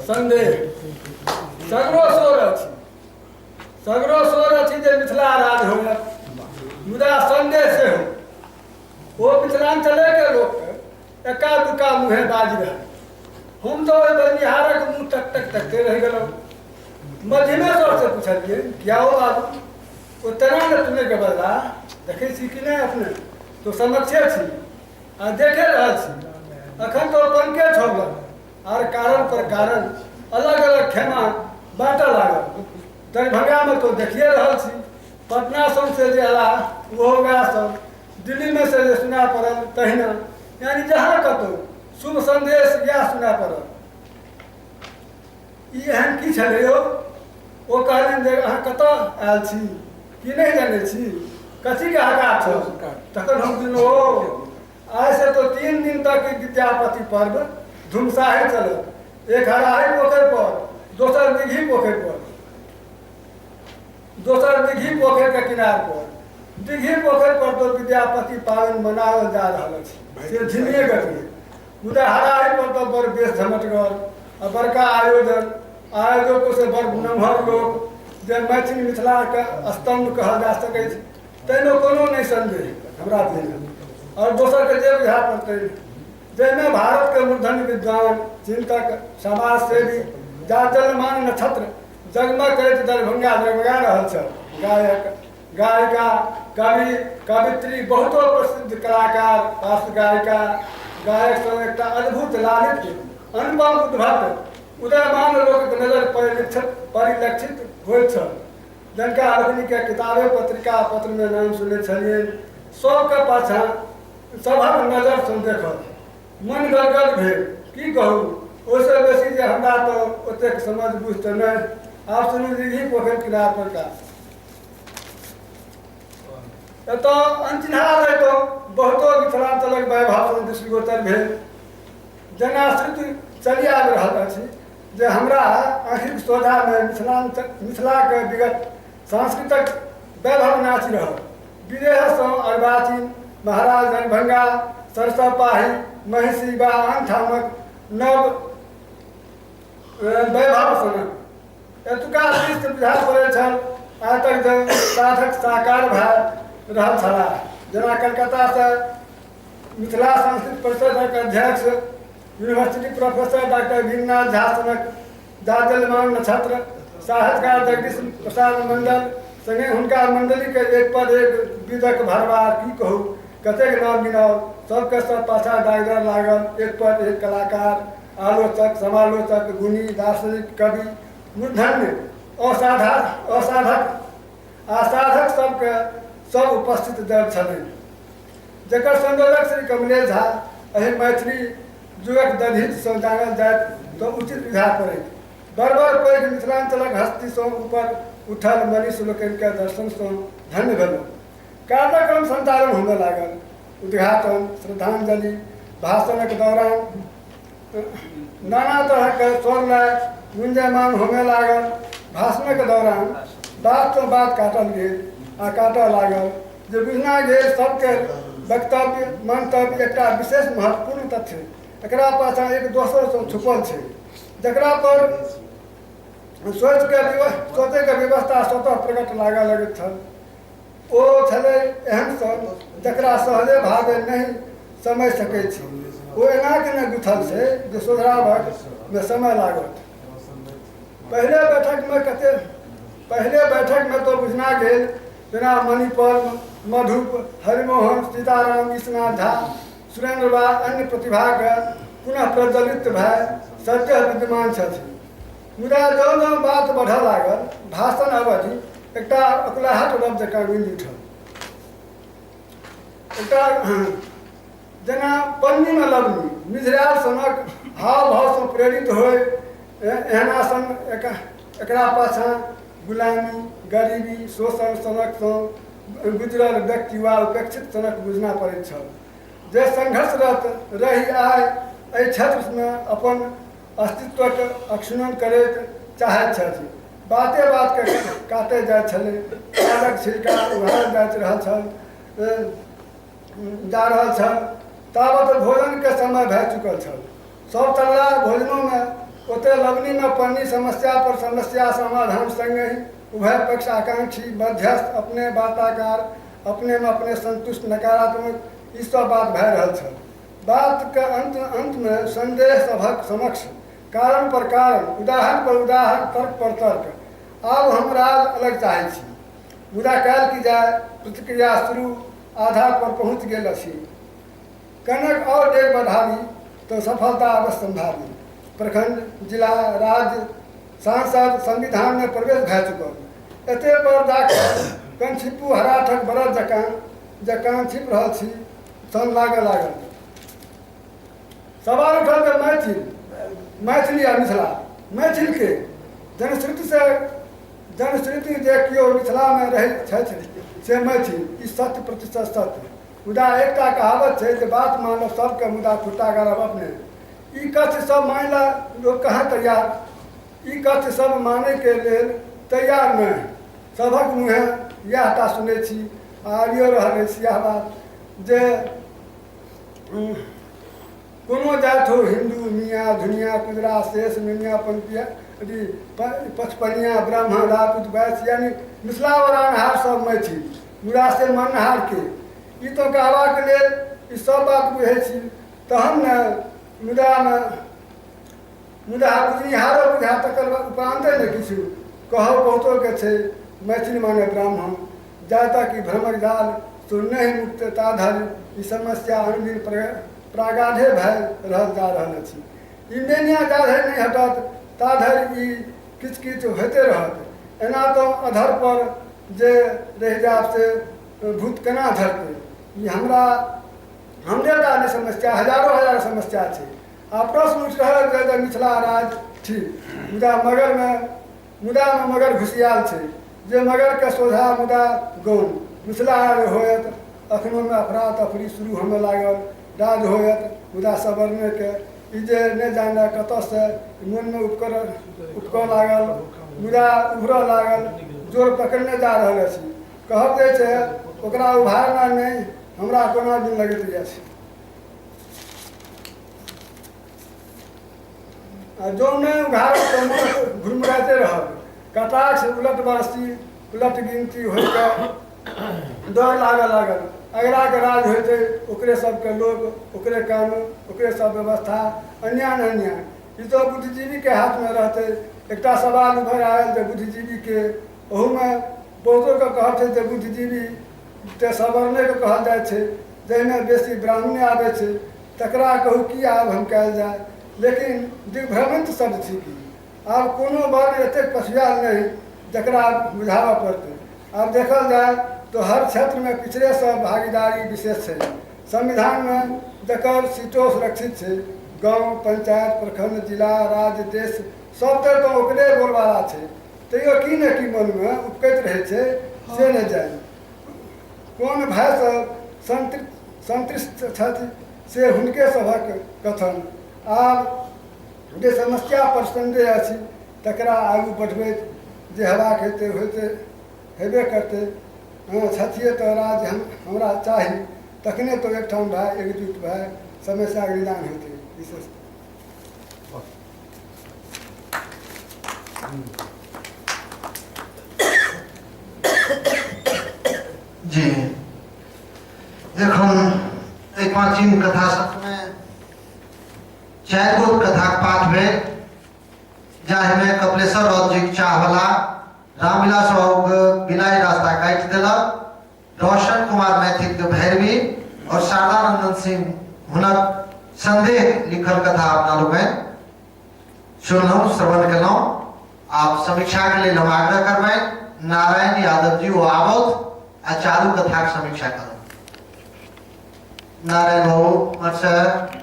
संदेह सगरो शोर अछि, सगरो शोर अछि जे मिथिला राज होयत, मुदा संदेह सेहो। ओ मिथिलांचलेके लोकके एक्का दुक्का मुँहे बाजि रहल। हम तऽ ओहि बजनिहारक मुँह टक टक तकते रहि गेलहुँ। मध्यमे स्वरसँ पुछलियै, किया ओ बाबू? ओ तेना ने तुलैके बजला, देखै छी कि नहि अपने तो समक्षे छी आ देखे रहल छी। अखन तऽ पंके छोड़लक आर कारण पर कारण अलग अलग खेमा बाँटऽ लागल। दरभंगामे तो देखिए रहल छी, पटना सबसँ जे अयला ओहो वएह सब, दिल्लीमे से जे सुना पड़ल तहिना, यानी जहाँ कतहु शुभ संदेश इएह सुना पड़ल। ई एहन की छलै यौ? ओ कहलनि जे अहाँ कतऽ आयल छी की नहि जनै छी, कथीके हकार छल? तखन हम बुझलहुँ ओ आइसँ तो 3 दिन तक ई विद्यापति पर्व धुमसाहे चलत। एक हराही पोखरि पर, दोसर दिघी पोखरि पर, दोसर दिघी पोखरिके किनार पर। दिघी पोखरि पर तो विद्यापति पाबनि मनाओल जा रहल अछि से धीमिए गतिए, मुदा हराही पर तऽ बड़ बेस झमटगर आ बड़का आयोजन, आयोजको से बड़ नमहर लोक जे मैथिल मिथिलाके स्तम्भ कहल जा सकै छै, ताहिमे कोनो नहि सन्देह हमरा बुझना। आओर दोसरके जे बुझा पड़तै, जाहिमे भारतके मूर्धन्य विद्वान चिन्तक समाजसेवी जाचलमान नक्षत्र जगमग करैत दरभंगा जगमगा रहल छल। गायक गायिका कवि कवित्री बहुतो प्रसिद्ध कलाकार पार्श्व गायिका गायक सब एकटा अद्भुत लालित्य अनुपम उद्भट उदयमान लोकक नजर परिलक्षित होइत छल। जिनका लोकनिके किताबे पत्रिका पत्रमे नाम सुनै छलियनि, सबके पाछाँ सभक नजरसँ देखल मन गदगद भेल। की कहू, ओहिसँ बेसी जे हमरा तऽ ओतेक समझ बुझ तऽ नहि। आब सुनू दिघी पोखरि किनार पर का एतऽ अनचिन्हार रहितो बहुतो मिथिलांचलक वैभव दृष्टिगोचर भेल। जेना श्रुति चलि आबि रहल अछि जे हमरा आँखिक सोझामे मिथिलांचल मिथिलाके विगत सांस्कृतिक वैभव नाचि रहल। विदेहसँ अर्वाचीन महाराज दरभंगा सरसब पाही महिषी वा आन ठामक नव वैभव सनक एतुका दृश्य बुझा पड़ैत छल। आइ तक जे साधक साकार भए रहल छलाह, जेना कलकत्तासँ मिथिला सांस्कृतिक परिषदक अध्यक्ष university professor doctor Bhimnath Jha सनक जाजलमान नक्षत्र साहित्यकार जगदीश प्रसाद मंडल संगे हुनका मंडलीके एक पर एक विदक भरबार, की कहू कतेक नाम गिनाउ, सबके सब पाछा डागदर लागल। एक पर एक कलाकार आलोचक समालोचक गुणी दार्शनिक कवि मूर्धन्य असाधक आ साधक सबके सब उपस्थित दल छलनि, जकर संयोजक श्री कमलेश झा एहि मैथिली जुगक दधीचसँ जानल जाइत तऽ उचित बुझा पड़ैत। बड़ बड़ पैघ मिथिलांचलक हस्तीसँ ऊपर उठल मनीष लोकनिके दर्शनसँ धन्य भेलहुँ। कार्यक्रम संचालन होमय लागल। उद्घाटन, श्रद्धांजलि, भाषणक दौरान नाना तरहके स्वर लय गुंजयमान होमय लागल। भाषणक दौरान बातसँ बात काटल गेल आ काटऽ लागल जे बुझना गेल सबके वक्तव्य मंतव्य एकटा विशेष महत्वपूर्ण तथ्य एकरा पाछाँ एक दोसरसँ छुपल छै, जकरा पर सोचिके सोचैके व्यवस्था स्वतः प्रकट लागऽ लगैत छल। ओ छलै एहन सन जकरा सहजे भावे नहि समझि सकै छी। ओ एना के ने गुथल छै जे सोझराबऽमे समय लागत। पहिले बैठकमे तऽ बुझना गेल जेना मणिपद्म, मधुप, हरिमोहन, सीताराम, ईशनाथ झा, सुरेन्द्र वा अन्य प्रतिभाके पुनः प्रज्वलित भए सद्यः विद्यमान छथि। मुदा जँ जँ बात बढ़ऽ लागल, भाषण अवधि एकटा अकुलाहट रब जकाँ गूँजि उठल। एकटा जेना पन्नीमे लवनी मिझरायल सनक हाव भावसँ प्रेरित होय एहना सन एकरा पाछाँ गुलामी, गरीबी, शोषण सनकसँ गुजरल व्यक्ति वा उपेक्षित सनक बुझना पड़ैत छल, जे संघर्षरत रहि आइ एहि क्षेत्रमे अपन अस्तित्वक अक्षुण्ण करैत चाहैत छथि। बाते बातके काटल जाइत छलै, प्याजक छिलका उघारल जाइत रहल छल जा रहल छल। तावत भोजनके समय भए चुकल छल। सब चलला भोजनोमे ओते ओतय लवनीमे पन्नी समस्या पर समस्या समाधान संगहि उभय पक्ष आकांक्षी मध्यस्थ अपने वार्ताकार अपनेमे अपने संतुष्ट नकारात्मक ई सब बात भए रहल छल। बातके अंत अंतमे संदेह सभक समक्ष कारण पर कारण उदाहरण पर उदाहरण तर्क पर तर्क। आब हम राज अलग चाहै छी मुदा कयल की जाय प्रतिक्रिया शुरू आधा पर पहुँच गेल अछि। कनक आओर डेग बढ़ाबी तऽ सफलता अवश्यंभावी। प्रखंड जिला राज्य सांसद संविधानमे प्रवेश भए चुकल। एते पर जाकऽ कनछिप्पू हराठक बरद जकाँ जे कान छिप रहल छी सन लागऽ लागल। सवाल उठल जे मैथिल मैथिली आ मिथिला मैथिलके जनश्रुतिसँ जनश्रुति जे केओ मिथिलामे रहै छथि से मैथिल ई सत्य प्रतिशत सत्य। मुदा एकटा कहावत छै जे बात मानब सबके मुदा खुट्टा गाड़ब अपने। ई कथ्य सब मानै ला लोक कहाँ तैयार ई कथ्य सब मानैके लेल तैयार नहि। सभक मुँहे इएह टा सुनै छी आ आबियो रहल अछि इएह बात जे कोनो जाति हो हिन्दू मियाँ धुनिया कुजरा शेष मिनिया पनपिया अथी पचपनिया ब्राह्मण राजपूत वैश्य यानी मिथिला वरानहार सब मैथिल मुदा से मानहारके ई तऽ कहबाक लेल ई सब बात बुझै छी तहन ने मुदामे मुदा बुझनिहारो बुझा तकर उपरान्ते ने किछु कहब बहुतोके छै मैथिल माने ब्राह्मण जा तक ई भ्रमक जाल से नहि मुक्त ता धरि ई समस्या अनुदिन प्रागाढ़े भए रहल जा रहल अछि। ई मेनिया जा धरि नहि हटत ता धरि ई किछु किछु होइते रहत। एना तऽ अधर पर जे रहि जायब से भूत केना झड़तै। ई हमरा हमरे टा नहि समस्या हजारो हजार समस्या छै। आ प्रश्न उठि रहल छै जे मिथिला राज्य ठीक मुदा मगरमे मुदामे मगर घुसियाल छै जे मगरके सोझा मुदा गौण मिथिला राज्य होयत। अखनोमे अफरा तफरी शुरू होमय लागल राज होयत मुदा सवर्णके ई जे नहि जाने कतऽसँ मोनमे उपकऽ लागल मुदा उभरऽ लागल जोर पकड़ने जा रहल अछि। कहब जे छै ओकरा उभारना नहि हमरा कोना दिन लगैत अछि। आ जँ नहि उघारब तऽ मोन घुरमुराइते रहब। कटाक्ष उलट बरसी उलट गिनती होइके डर लागऽ लागल। अगराके राज होइतै ओकरे सबके लोक ओकरे कानून ओकरे सब व्यवस्था अन्याय अन्याय। ई तऽ बुद्धिजीवीके हाथमे रहतै। एकटा सवाल उभरि आयल जे बुद्धिजीवीके ओहूमे बहुतोके कहब छै जे बुद्धिजीवी तऽ सवर्णेके कहल जाइ छै जाहिमे बेसी ब्राह्मणे आबै छै तकरा कहू की आब हम कयल जाय। लेकिन दिग्भ्रमित शब्द थिक ई। आब कोनो वर्ण एतेक पछुआयल नहि जकरा बुझाबऽ पड़तै। आब देखल जाय तऽ हर क्षेत्रमे पिछड़े सब भागीदारी विशेष छै। संविधानमे जकर सीटो सुरक्षित छै गाँव पंचायत प्रखंड जिला राज्य देश सबतर तऽ ओकरे बोलबाला छै। तैयो की ने की मनमे उपकैत रहै छै से नहि जानि कोन भयसँ संतृष्ट छथि से हुनके सभक कथन। आब जे समस्या पर संदेह अछि तकरा आगू बढ़बैत जे हेबाक हेतै होइते हेबे करतै। हँ छथिए तऽ राज्य हमरा चाही तखने तऽ एकठाम भए एकजुट भए समस्याके निदान हेतै। विशेष जी एखन एहि पाँचिम कथा सत्रमे चारि गो कथाक पाठ भेल जाहिमे कपिलेश्वर राउत जीक चाहवला, रामविलास बाबूके बिलाइ रास्ता काटि देलक, रोशन कुमार मैथिलके भैरवी और शारदानंदन सिंह हुनक संदेह लिखल कथा अपना लोकनि सुनलहुँ, श्रवण केलहुँ। आब समीक्षाके लेल हम आग्रह करबनि नारायण यादव जी ओ आबथि आ चारू कथाक समीक्षा करब। नारायण बाबू मास्टर।